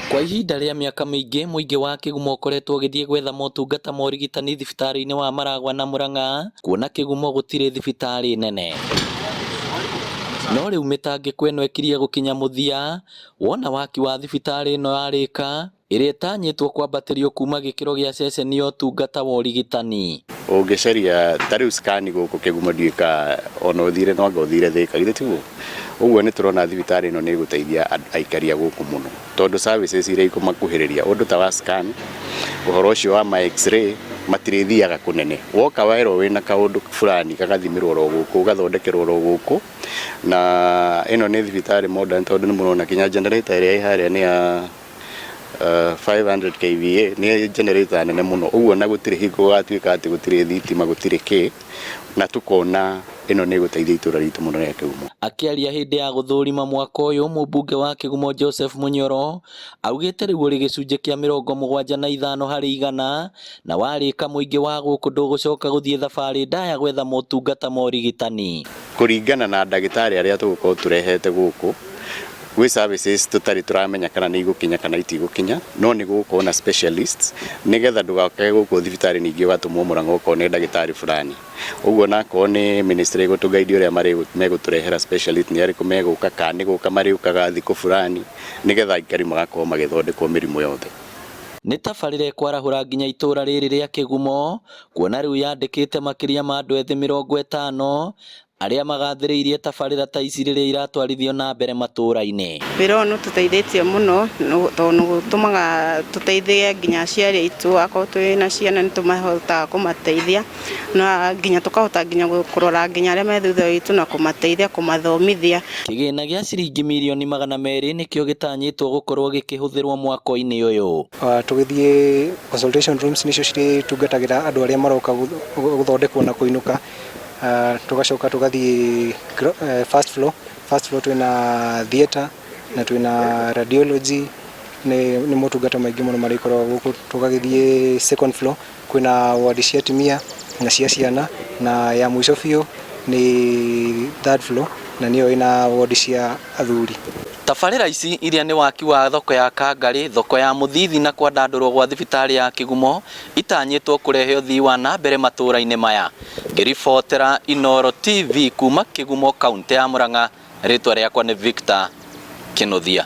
Kwa ihinda rĩa mĩaka mĩingĩ, mũingĩ wa Kĩgumo ũkoretwo ũgĩthiĩ gwetha motungata ma ũrigitani thibitarĩ-inĩ wa Maragwa na Murang'a, kuona Kĩgumo gũtirĩ thibitarĩ nene. No rĩu mĩtangĩko ĩno ĩkirie gũkinya mũthia, wona waki wa thibitarĩ ĩno yarĩka, ĩrĩa ĩtanyĩtwo kwambatĩrio kuma gĩkĩro gĩa ceceni ya ũtungata wa ũrigitani. Ũngĩcaria ta rĩu scan gũkũ Kĩgumo ndiũĩ kana ona ũthire no anga ũthire Thĩka, githĩ tiguo? Ũguo nĩ tũrona thibitarĩ ĩno nĩ ĩgũteithia aikari a gũkũ mũno tondũ services iria ikũmakuhĩrĩria ũndũ ta wa scan, ũhoro ũcio wa ma x-ray matirĩthiaga kũnene. Woka werwo wĩna kaũndũ fulani gagathimĩrwo oro gũkũ, ũgathondekerwo oro gũkũ na ĩno nĩ thibitarĩ modern tondũ nĩ mũrona nginya generator ĩrĩa ĩ harĩa nĩ ya 500 kVA nĩ generator nene mũno ũguo na gũtirĩ hingo gũgatuĩka atĩ gũtirĩ thitima gũtirĩ kĩ na tũkona ĩno nĩ ĩgũteithia itũra ritũ mũno rĩa Kĩgumo. Akĩaria hĩndĩ ya gũthũrima mwako ũyũ, mũmbunge wa Kĩgumo Joseph Mũnyoro augĩte rĩu ũrĩ gĩcunjĩ kĩa 75 harĩ igana na warĩka mũingĩ wa gũkũ ndũgũcoka gũthiĩ thabarĩ ndaya gwetha motungata ma ũrigitani. Kũringana na ndagĩtarĩ arĩa tũgũkorwo tũrehete gũkũ, gwĩ services tũtarĩ tũramenya kana nĩ igũkinya kana itigũkinya, no nĩ gũgũkorwo na specialists nĩgetha ndũgokage gũkũ thibitarĩ ningĩ ũgatũmwo Mũrang'a ũkone ndagĩtarĩ fulani. Ũguo onakorwo nĩ ministry ĩgũtũ guide ũrĩa megũtũrehera specialist nĩ arĩkũ megũka kana nĩ gũka marĩũkaga thikũ fulani nĩgetha aikari magakorwo magĩthondekwo mĩrimũ yothe. Nĩ tabarĩra ĩkwarahũra nginya itũra rĩrĩ rĩa Kĩgumo kuona rĩu yandĩkĩte makĩria ma andũ ethĩ 50 arĩa magathĩrĩirie tabarĩra ta ici rĩrĩa iratwarithio na mbere matũra-inĩ. Wĩra ũyũ nĩ ũtũteithĩtie mũno tondũ nĩ ũtũmaga tũteithie nginya aciari aitũ, akorwo twĩ na ciana nĩ tũmahotaga kũmateithia na nginya tũkahota nginya kũrora nginya arĩa me thutha witũ na kũmateithia kũmathomithia. Kĩgĩna gĩa ciringi mirioni 200 nĩkĩo gĩtanyĩtwo gũkorwo gĩkĩhũthĩrwo mwako-inĩ ũyũ. Tũgĩthiĩ consultation rooms nĩcio cirĩtungatagĩra andũ arĩa maroka gũthondekwo na kũinũka. Tũgacoka tũgathiĩ first floor. First floor twĩna theatre na twĩna radiology, nĩ motungata maingĩ mũno marĩkoragwo gũkũ. Tũgagĩthiĩ second floor kwĩna ward cia atumia na cia ciana, na ya mũico biũ nĩ third floor na nĩyo ĩna ward cia athuri. Tabarĩra ici iria nĩ waki wa thoko ya Kangarĩ, thoko ya Mũthithi na kwandandũrwo gwa thibitarĩ ya Kĩgumo itanyĩtwo kũrehe ũthii wa na mbere matũra-inĩ maya. Ngĩribotera Inooro TV kuma Kĩgumo kaunti ya Murang'a, rĩtwa rĩakwa nĩ Victor Kĩnuthia.